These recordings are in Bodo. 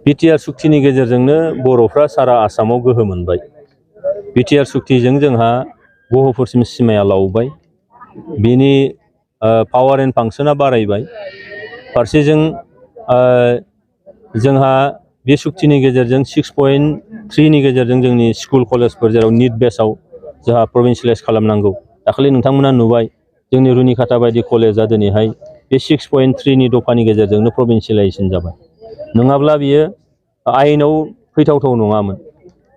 बिटिआर सुक्तिनि गेजेरजोंनो बर'फ्रा सारा आसामाव गोहो मोनबाय। बिटिआर सुक्तिजों जोंहा गहपुरसिम सिमाया लावबाय। बिनि पावार एन्ड फांसना बारायबाय। फारसेजों जोंहा बे सुक्तिनि गेजेरजों 6.3 नि गेजेरजों जोंनि स्कुल कलेजफोर जेराव नीट बेसआव जोंहा प्रभिन्सियेलाइज खालामनांगौ। दाखालि नोंथांमोना नुबाय जोंनि रुनिखाता बायदि कलेजआ दिनैहाय बे 6.3 नि दफानि गेजेरजोंनो प्रभिन्सियेलाइजेसन जाबाय। नङाब्ला बियो आयेनाव फैथावथाव नङामोन।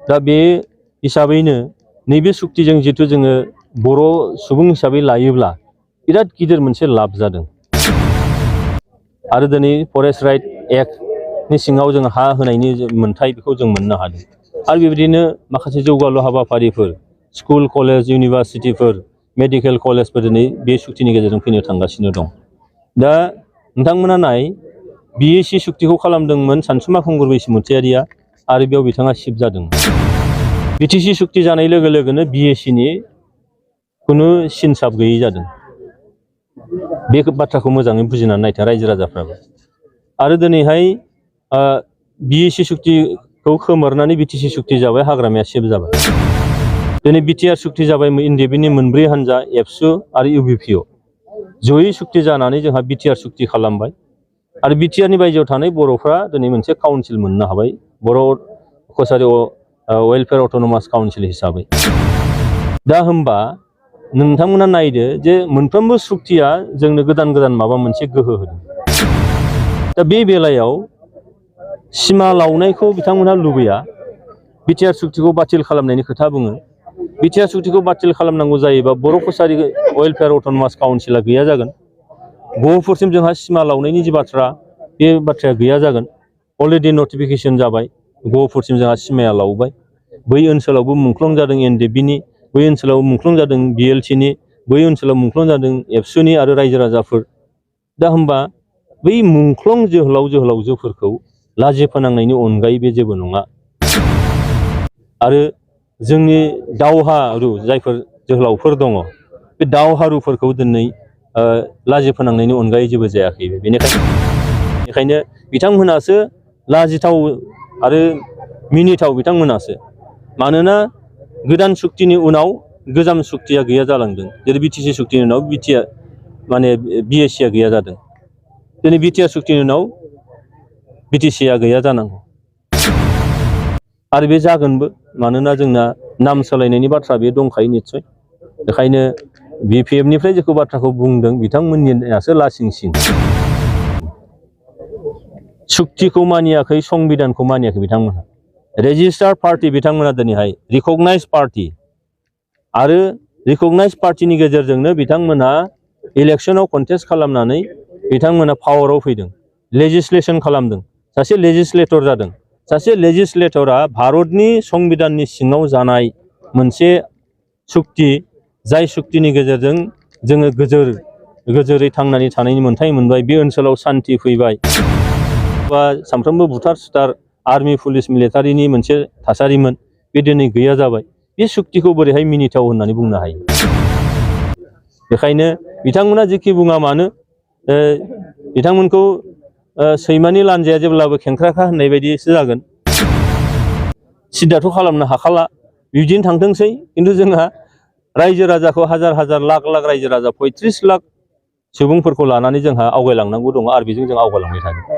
दा बे हिसाबैनो नैबे सुक्तिजों जितु जोङो बर' सुबुं हिसाबै लायोब्ला बिराद गिदिर मोनसे लाब जादों। आरो दिनै फरेस्ट राइट एक्टनि सिङाव जों हा होनायनि मोन्थाय बेखौ जों मोननो हादों। आरो बेबायदिनो माखासे जौगालु हाबाफारिफोर स्कुल कलेज इउनिभारसिटिफोर मेडिकेल कलेजफोर दिनै बे सुक्तिनि गेजेरजों फैनो थांगासिनो दं। दा नोंथांमोना नाय बिएसि सुक्तिखौ खालामदोंमोन सानसुमा खुंगुर बैसोमुथियारिया आरो बेयाव बिथाङा सिफ जादों। बिटिसि सुक्ति जानाय लोगो लोगोनो बिएसिनि खुनु सिनसाब गैयै जादों। बे बाथ्राखौ मोजाङै बुजिनानै नायथों रायजो राजाफ्राबो। आरो दिनैहाय बिएसि सुक्तिखौ खोमोरनानै बिटिसि सुक्ति जाबाय, हाग्रामाया सिफ जाबाय। दिनै बिटिआर सुक्ति जाबाय एनडिएफबिनि मोनब्रै हान्जा एबसु आरो इउबिपिअ जयै सुक्ति जानानै जोंहा बिटिआर सुक्ति खालामबाय। आरो बिटिआरनि बायजोआव थानाय बर'फ्रा दिनै मोनसे काउन्सिल मोननो हाबाय, बर' कसारि वेलफेयार अट'नमास काउन्सिल हिसाबै। दा होमबा नोंथांमोना नायदो जे मोनफ्रोमबो सुक्तिया जोंनो गोदान गोदान माबा मोनसे गोहो होदों। दा बे बेलायाव सिमा लावनायखौ बिथांमोनहा लुबैया, बिटिआर सुक्तिखौ बातिल खालामनायनि खोथा बुङो। बिटिआर सुक्तिखौ बातिल खालामनांगौ जायोबा बर' कसारि वेलफेयार अट'नमास काउन्सिला गैया जागोन। गहपुरसिम जोंहा सिमा लावनायनि जि बाथ्रा बे बाथ्राया गैया जागोन। अलरेडि नटिफिकेसन जाबाय, गहपुरसिम जोंहा सिमाया लावबाय। बै ओनसोलावबो मुंख्लं जादों एनडिएफबिनि, बै ओनसोलाव मुंख्लं जादों बिएलसिनि, बै ओनसोलाव मुंख्लं जादों एबसुनि आरो रायजो राजाफोर। दा होमबा बै मुंख्लं जोहोलाव जोहोलावजोफोरखौ लाजि फोनांनायनि अनगायै बे जेबो नङा। आरो जोंनि दावहारु जायफोर जोहोलावफोर दङ बे दावहारुफोरखौ दिनै लाजि फोनांनायनि अनगायै जेबो जायाखै। बेनिखायनो बिथांमोनासो लाजिथाव आरो मिनिथाव बिथांमोनासो। मानोना गोदान सुक्तिनि उनाव गोजाम सुक्तिया गैया जालांदों। जेरै बिटिसि सुक्तिनि उनाव बिएसिआ गैया जादों। दिनै बिटिआर सुक्तिनि उनाव बिटिसिआ गैया जानांगौ। आरो बे जागोनबो, मानोना जोंना नाम सोलायनायनि बाथ्रा बे दंखायो निस्सय। बेखायनो बिपिएफनिफ्राय जेखौ बाथ्राखौ बुंदों बिथांमोननियासो लासिंसिं। सुक्तिखौ मानियाखै, संबिधानखौ मानियाखै बिथांमोनहा। रेजिस्टार्ड पार्टि बिथांमोना दिनैहाय रिकगनाइज पार्टि आरो रिकगनाइज पार्टिनि गेजेरजोंनो बिथांमोनहा इलेक्सनाव कन्टेस्ट खालामनानै बिथांमोना पावाराव फैदों, लेजिस्लेसन खालामदों, सासे लेजिस्लेटर जादों। सासे लेजिस्लेटरा भारतनि संबिधाननि सिङाव जानाय मोनसे सुक्ति, जाय सुक्तिनि गेजेरजों जोङो गोजोरै थांनानै थानायनि मोन्थाय मोनबाय। बे ओनसोलाव सान्थि फैबाय बा सानफ्रोमबो बुथार सुथार आर्मि पुलिस मिलिटारिनि मोनसे थासारिमोन, बे दिनै गैया जाबाय। बे सुक्तिखौ बोरैहाय मिनिथाव होननानै बुंनो हायो? बेखायनो बिथांमोना जेखि बुङा मानो बिथांमोनखौ सैमानि लान्जाया जेब्लाबो खेंख्राखा होननाय बायदिसो जागोन। सिद्धाथ' खालामनो हाखाला, बिदिनो थांथोंसै। खिन्थु जोंहा रायजो राजाखौ हाजार हाजार लाख लाख रायजो राजा 35 लाख सुबुंफोरखौ लानानै जोंहा आवगायलांनांगौ दङ आरो बेजों जों आवगायलांबाय थागोन।